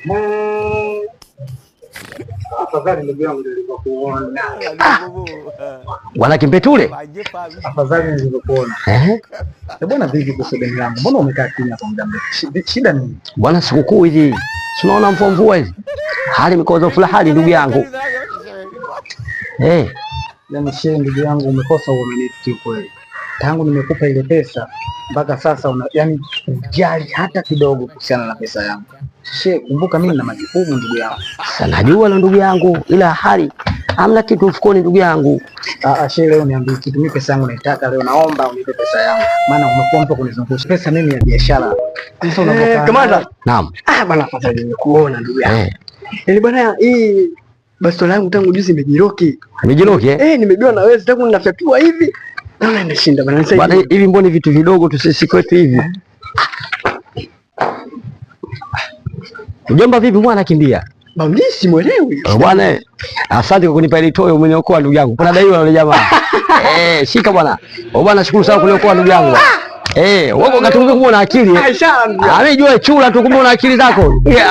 Ehe. Afadhali ndugu yangu nilivyokuona. Bwana Kimpetule. Afadhali nilivyokuona. Eh? Eh, bwana vipi kuhusu deni langu? Mbona umekaa kimya kwa muda mrefu? Shida nini? Bwana sikukuu hizi. Si unaona mvua mvua hizi. Hali mikozo hali ndugu yangu. Eh, Yaani shehe, ndugu yangu umekosa uaminifu kiukweli. Tangu nimekupa ile pesa mpaka sasa una, yani hujali hata kidogo kuhusiana na pesa yangu. Shehe, kumbuka mimi nina majukumu ndugu yangu. Sasa najua na ndugu yangu ila hali hamna kitu mfukoni ndugu yangu. Ah, ah, shehe, leo niambie kitu, mimi pesa yangu naitaka leo, naomba unipe pesa yangu, maana umekuwa mtu wa kunizungusha pesa mimi ya biashara. Sasa unapokaa Kamanda. Naam. Ah, bwana afadhali nimekuona ndugu yangu. Eh, Yaani bwana hii bastola yangu tangu juzi imejiroki. Mijiroki eh? Eh, nimebiwa na wewe tangu ninafyatua hivi. Naona inashinda bwana Bwana nisaidie. hivi mbona vitu vidogo tu sisi kwetu hivi. Mjomba vipi mwana kimbia? Ba mimi simuelewi. Eh, bwana asante kwa kunipa ile toyo, umeniokoa ndugu yangu. Kuna daiwa yule jamaa. Eh, shika bwana. Oh bwana, shukuru sana kuniokoa ndugu yangu. Eh, wewe ukatumia kumbe una akili. Ah, inshallah ndugu yangu. Ah, mimi jua chura tu kumbe una akili zako. Yeah.